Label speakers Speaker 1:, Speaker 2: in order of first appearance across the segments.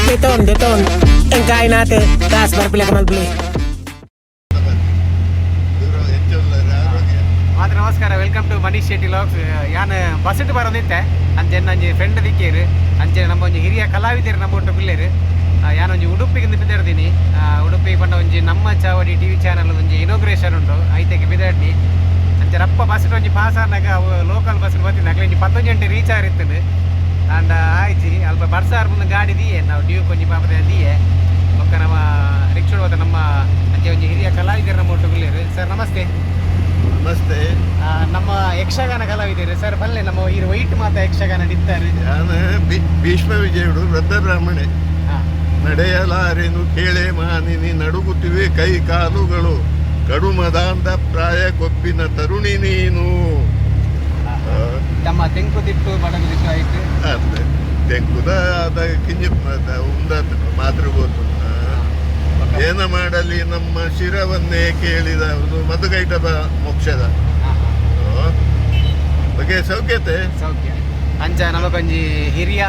Speaker 1: ದೆತೋನ್ ದೆತೋನ್ ಎಂಕಾಯ್ನಾತ್ ಕಾಸ್ ಬರ್ಪಿಲಕ ಮಲ್ಪುಲೆ.
Speaker 2: ಮಾತ್ರ ನಮಸ್ಕಾರ, Welcome to Manish Shetty vlogs. ಯಾನ್ ಬಸ್ಸಿಟ್ಟು ಬರೋದಿತ್ತೆ, ಅಂಚೆ ಒಂಜಿ ಫ್ರೆಂಡ್ ದಿಕ್ಕೇರು, ಅಂಚೆ ನಮ್ಮ ಒಂಜಿ ಹಿರಿಯ ಕಲಾವಿದರು ನಮ್ಮ ಒಟ್ಟು ಪಿಲ್ಲೇರು. ಯಾನ್ ಒಂಜಿ ಉಡುಪಿಗೆ ಬಿದ್ದಾಡ್ತೀನಿ. ಉಡುಪಿ ಪಂಡ ಒಂಜಿ ನಮ್ಮ ಚಾವಡಿ ಟಿವಿ ಚಾನಲ್ ಒಂಜಿ ಇನಾಗ್ರೇಷನ್ ಉಂಡು, ಐತೆಗೆ ಬಿದ್ದಾಡ್ನಿ. ಅಂಚೆ ರಪ್ಪ ಬಸ್ ಒಂಜಿ ಪಾಸ್ ಆನಾಗ ಅವು ಲೋಕಲ್ ಬಸ್ ಬರ್ತೀನಿ. ಅಕ್ಲೆ ಒಂಜಿ 10 ಗಂಟೆ ರೀಚ್ ಆಗಿರ್ತದೆ. ಅಂಡ್ ಆಯ್ಚಿ ಅಲ್ಪ ಬರ್ಸಾರ್ ಮುಂದೆ ಗಾಡಿ ದಿಯೆ, ನಾವು ಡ್ಯೂಕ್ ಒಂಜಿ ಪಾಪದ ದಿಯೆ. ಬೊಕ್ಕ ನಮ್ಮ ರಿಕ್ಷಾ ಹೋದ ನಮ್ಮ ಅಂಚೆ ಒಂಜಿ ಹಿರಿಯ ಕಲಾವಿದರು ನಮ್ಮ ಒಟ್ಟು ಪಿಲ್ಲೇರು. ಸರ್, ನಮಸ್ತೆ.
Speaker 3: ನಮಸ್ತೆ.
Speaker 2: ನಮ್ಮ ಯಕ್ಷಗಾನ ಕಲಾವಿದರು ಸರ್, ಬಲ್ಲೆ ನಮ್ಮ ಈ ವೈಟ್ ಮಾತ ಯಕ್ಷಗಾನ ನಿತ್ತಾರೆ.
Speaker 3: ನಾನು ಭೀಷ್ಮ ವಿಜಯುಡು ವೃದ್ಧ ಬ್ರಾಹ್ಮಣೆ. ನಡೆಯಲಾರೆನು ಕೇಳೆ ಮಾನಿನಿ, ನಡುಗುತ್ತಿವೆ ಕೈ ಕಾಲುಗಳು, ಕಡುಮದಾಂಧ ಪ್ರಾಯ ಕೊಬ್ಬಿನ ತರುಣಿ ನೀನು.
Speaker 2: ತಮ್ಮ ತೆಂಕುತಿಟ್ಟು ಬಡಗುತಿಟ್ಟು ಆಯ್ತು.
Speaker 3: ಅದೇ ತೆಂಕುದ ಅದ ಕಿಂಜ ಉಂದಾತ ಮಾತೃ ಗೊತ್ತು. ಏನ ಮಾಡಲಿ ನಮ್ಮ ಶಿರವನ್ನೇ ಕೇಳಿದ ಮಧುಕೈಟಭ ಮೋಕ್ಷದ ಬಗ್ಗೆ ಸೌಖ್ಯತೆ.
Speaker 2: ಸೌಖ್ಯ. ಅಂಚ ನಮಗೊಂಜಿ ಹಿರಿಯ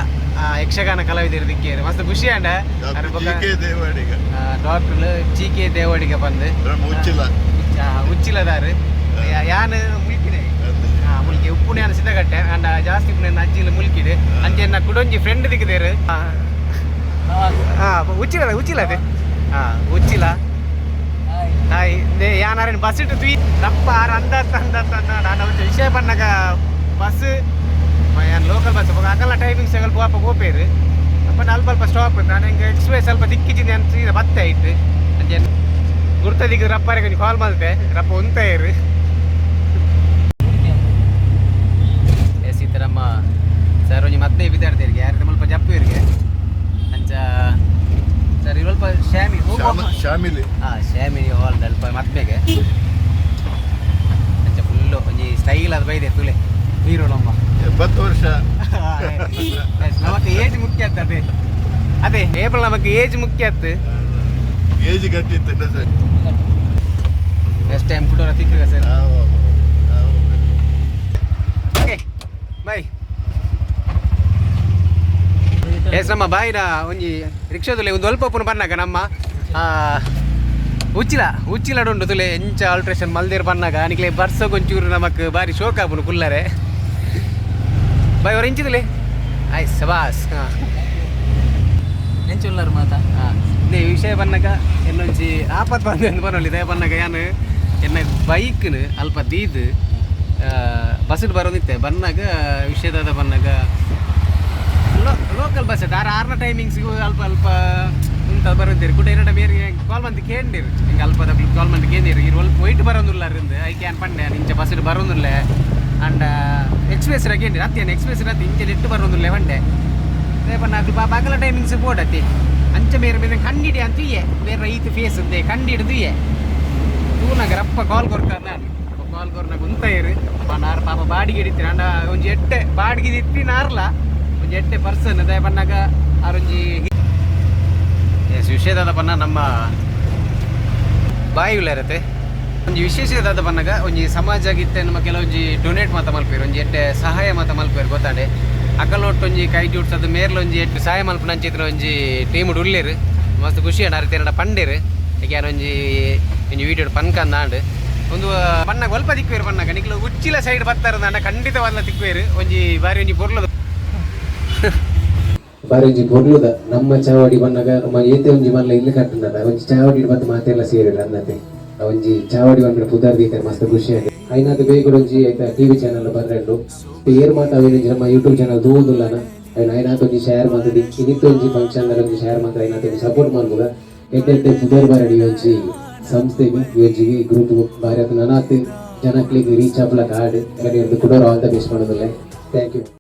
Speaker 2: ಯಕ್ಷಗಾನ ಕಲಾವಿದರು ದಿಕ್ಕೇರು, ಮಸ್ತ್ ಖುಷಿ ಅಂಡ.
Speaker 3: Doctor G K Devadiga.
Speaker 2: Doctor G K Devadiga ಬಂದು.
Speaker 3: ಬ್ರಹ್ಮ ಉಚ್ಚಿಲ.
Speaker 2: ಉಚ್ಚಿಲದಾರು. ಯಾನ್ ಮುಲ್ಕಿದೆ. ಮುಲ್ಕಿ ಉಪ್ಪುಣೆ ಸಿದ್ಧಗಟ್ಟೆ ಅಂಡ ಜಾಸ್ತಿ ಉಪ್ಪುಣೆ ಅಜ್ಜಿಲ ಮುಲ್ಕಿದೆ. ಅಂಚೆ ಎನ್ನ ಕುಡೊಂಜಿ ಫ್ರೆಂಡ್ ದಿಕ್ಕದೇರು. ಹಾ, ಉಚ್ಚಿಲ, ಉಚ್ಚಿಲ ಅದೇ. ಹಾ, ಉಚ್ಚಿಲ. ಹಾಯ್. They ಯಾನಾರೇನು ಬಸ್ ಇಟ್ಟು ತುಯಿ ರಪ್ಪ ಆರ್ ಅಂದ ಅಂದ ಅಂದ. ನಾನು ಒಂಜಿ ವಿಷಯ ಪನ್ನಗ ಬಸ್ ಯಾನ್ ಲೋಕಲ್ ಬಸ್ ಅಕಲ್ನ ಟೈಮಿಂಗ್ಸ್ ಸ್ವಲ್ಪ ಪಾಪ ಪೋಪೇರು ಅಪ್ಪ ಅಲ್ಪ ಅಲ್ಪ ಸ್ಟಾಪ್. ನಾನು ಹಿಂಗೆ ಎಕ್ಸ್ಪ್ರೆಸ್ ಸ್ವಲ್ಪ ದಿಕ್ಕಿಜಿನಿ ಅಂತ ಸೀದಾ ಬತ್ತೆ ಆಯ್ತು. ಅಂಚೆ ಗುರ್ತ ದಿಕ್ಕ ರಪ್ಪಾರಿಗೆ ಒಂಜಿ ಕಾಲ್ ಮಲ್ತೆ, ರಪ್ಪ ಉಂತಾಯರು. ಎಸ್, ಈ ನಮ್ಮ ಸರ್ ಒಂಜಿ ಮತ್ತೆ ಬಿದ್ದಾಡ್ತೇರಿಗೆ ಯಾರು ಸ್ವಲ್ಪ ಜಪ್ಪುವರಿಗೆ. ಅಂಚ ಸರ್ ಸ್ವಲ್ಪ ಶ್ಯಾಮಿ.
Speaker 3: ಶಾಮಿಲಿ.
Speaker 2: ಹಾಂ, ಶ್ಯಾಮಿನಿ ಹಾಲ್ ಅಲ್ಪ ಮದ್ಮೆಗೆ. ಅಂಚ ಫುಲ್ಲು ಒಂಜಿ ಸ್ಟೈಲ್ ಅದು ಬೈದೆ ತುಲೆ ಹೀರೋ ನಮ್ಮ.
Speaker 3: 80 ವರ್ಷ.
Speaker 2: ನಮಕ್ ಏಜ್ ಮುಖ್ಯ ಅತ್ತ. ಅದೇ ಅದೇ ಏಪ್ರಿಲ್ ನಮಕ್ ಏಜ್ ಮುಖ್ಯ ಅತ್ತು.
Speaker 3: ಏಜ್ ಗಟ್ಟಿತ್ತು ಸರ್.
Speaker 2: ನೆಕ್ಸ್ಟ್ ಟೈಮ್ ಕುಡೋರ ತಿಕ್ಕುಗ ಸರ್. Okay, bye. ಎಸ್, ನಮ್ಮ ಬಾಯಿನ ಒಂಜಿ ರಿಕ್ಷಾದಲ್ಲಿ ಒಂದು ಅಲ್ಪ ಪುನ ಬನ್ನಾಗ ನಮ್ಮ ಉಚ್ಚಿಲ ಉಚ್ಚಿಲ ಉಂಡು ತುಲೆ ಎಂಚ ಆಲ್ಟ್ರೇಷನ್ ಮಲ್ದೇರ್ ಬನ್ನಾಗ ಅನಿಕ್ಲೆ ಬರ್ಸಗೊಂಚೂರು ನಮಕ್ ಬಾರಿ ಶೋಕ್ ಆಪುನು ಕುಲ್ಲರೆ. ಬಾಯ್, ಅವರ ಇಂಚಿದಲೆ ಆಯ್ ಸಬಾಸ್. ಹಾಂ.
Speaker 4: ಎಂಚುಲ್ಲರ್ ಮಾತ?
Speaker 2: ಹಾಂ, ನೇ ವಿಷಯ ಬನ್ನಗ ಎನ್ನೊಂಜಿ ಆಪತ್ ಬಂದು ಎಂದು ಬನ್ನೊಲಿ ದಯ ಬನ್ನಗ ಯಾನು ಎನ್ನ ಬೈಕ್ನು ಅಲ್ಪ ದೀದ್ ಬಸ್ಡ್ ಬರೋದಿತ್ತೆ. ಬನ್ನಾಗ ವಿಷಯದಾದ ಬನ್ನಾಗ ಲೋಕಲ್ ಬಸ್ ಆರು ಆರ್ನ ಟೈಮಿಂಗ್ಸ್ಗೂ ಅಲ್ಪ ಅಲ್ಪ ಉಂತ ಬರೋದಿರಿ. ಕೂಡ ಎರಡ ಬೇರೆ ಕಾಲ್ ಮಂದಿ ಕೇಂದಿರು, ಹಿಂಗೆ ಅಲ್ಪ ಕಾಲ್ ಮಂದಿ ಕೇಂದಿರು. ಇರು ಅಲ್ಪ ವೈಟ್ ಬರೋದಿಲ್ಲ ಐಕೆ ಏನು ಪಂಡೆ ಇಂಚ ಬಸ್ಡ್ ಬರೋದಿಲ್ಲ. ಅಂಡ್ ಎಕ್ಸ್ಪ್ರೆಸ್ ಕೇಂದಿರು ಅತ್ತೇನು ಎಕ್ಸ್ಪ್ರೆಸ್ ರತ್ತಿ ಇಂಚೆ ನೆಟ್ಟು ಬರೋದಿಲ್ಲ ಬಂಡೆ. ಪನ್ನ ಪಾಪ ಟೈಮಿಂಗ್ಸ್ ಬೋಡತಿ. ಅಂಚ ಮೇರೆ ಮೇಲೆ ಕಂಡಿಡಿ ಅಂತ ಬೇರೆ ರೈತ ಫೇಸ್ ಅಂತೆ ಕಂಡಿಡ್ದು ತೂನಾಗ ರಪ್ಪ ಕಾಲ್ ಕೊರ್ತಾರ. ನಾನು ಕಾಲ್ ಕೊರ್ನಾಗ ಉಂತಾಯಿರು ನಾರು ಪಾಪ ಬಾಡಿಗೆ ಹಿಡಿತೀರ. ಅಂಡ ಒಂಜಿ ಎಟ್ಟೆ ಬಾಡಿಗೆ ಇತ್ತಿ ನಾರ್ಲ ಒಂಜಿ ಎಟ್ಟೆ ಪರ್ಸನ್ ದಯ ಪನ್ನಾಗ ಆರೊಂಜಿ. ಎಸ್, ವಿಷಯದಾದ ಪನ್ನ ನಮ್ಮ ಬಾಯಿ ಇರುತ್ತೆ. ಒಂಜಿ ವಿಶೇಷದಾದ ಪನ್ನಾಗ ಒಂಜಿ ಸಮಾಜ ಗಿತ್ತೆ ನಮ್ಮ ಕೆಲವೊಂಜಿ ಡೊನೇಟ್ ಮಾತ ಮಲ್ಪೇರು, ಒಂಜಿ ಎಟ್ಟೆ ಸಹಾಯ ಮಾತ ಮಲ್ಪೇರು ಗೊತ್ತಾಂಡೆ. ಅಕಲ್ನೊಟ್ಟು ಒಂಜಿ ಕೈ ಜೋಡ್ಸದು ಮೇರ್ಲ ಒಂಜಿ ಎಟ್ಟು ಸಹಾಯ ಮಲ್ಪುನ ಅಂಚಿತ್ರ ಒಂಜಿ ಟೀಮ್ ಉಲ್ಲೇರು. ಮಸ್ತ್ ಖುಷಿ ಅಂಡ ಅರಿತೇನಡ ಪಂಡೇರು. ಈಗ ಒಂಜಿ ಒಂಜಿ ವೀಡಿಯೋ ಪನ್ಕಂದಾಂಡ್. ಒಂದು ಪನ್ನಾಗ ಒಲ್ಪ ತಿಕ್ವೇರು ಪನ್ನಾಗ ನಿಕ್ಲು ಉಚ್ಚಿಲ ಸೈಡ್ ಬತ್ತಾರ ಅಂಡ ಖಂಡಿತವಾದ ತಿಕ್ವೇರು. ಒಂಜಿ ಬಾರಿ ಒಂಜಿ ಪೊರ್ಲದ
Speaker 5: ಬಾರಿ ಒಂಜಿ ಪೊರ್ಲುದ ನಮ್ಮ ಚಾವಡಿ ಬನ್ನಗ ನಮ್ಮ ಏತೆ ಒಂಜಿ ಮಲ್ಲ ಇಲ್ಲಿ ಕಟ್ಟುನದ ಒಂಜಿ ಚಾವಡಿ ಬತ್ತು ಮಾತೆಲ್ಲ ಸೇರಿಲ್ಲ ಅನ್ನತೆ. ಆ ಒಂಜಿ ಚಾವಡಿ ಬಂದ್ರೆ ಪುದರ್ ದೀತಾರೆ, ಮಸ್ತ್ ಖುಷಿ ಆಗಿದೆ. ಐನಾತ್ ಬೇಗ ಒಂಜಿ ಐತ ಟಿವಿ ಚಾನಲ್ ಬರ್ರೆಂಡು ಏರ್ ಮಾತ ಅವೇನೊಂಜಿ ನಮ್ಮ ಯೂಟ್ಯೂಬ್ ಚಾನಲ್ ತೂವೊಂದುಲ್ಲನ ಐನ ಐನಾತ್ ಒಂಜಿ ಶೇರ್ ಮಾತ ಇನ್ನಿತ್ತ ಒಂಜಿ ಫಂಕ್ಷನ್ ಒಂಜಿ ಶೇರ್ ಮಾತ ಐನಾತ್ ಒಂಜಿ ಸಪೋರ್ಟ್ ಮಲ್ಪುಗ. ಎಡ್ಡೆ ಎಡ್ಡೆ ಪುದರ್ ಬರಡಿ ಈ ಒಂಜಿ ಸಂಸ್ಥೆಗೆ, ಈ ಒಂಜಿ ಗ್ರೂಪ್ ಬಾರಿ ಆತು ನನಾತ್ ಜನಕ್ಲೆಗ್ ರೀಚ್ ಆಪುಲ ಕಾರ್ಡ್ ಕುಡೋರ್ ಆಲ್ the best ಮಾಡೋದಿಲ್ಲ. Thank you.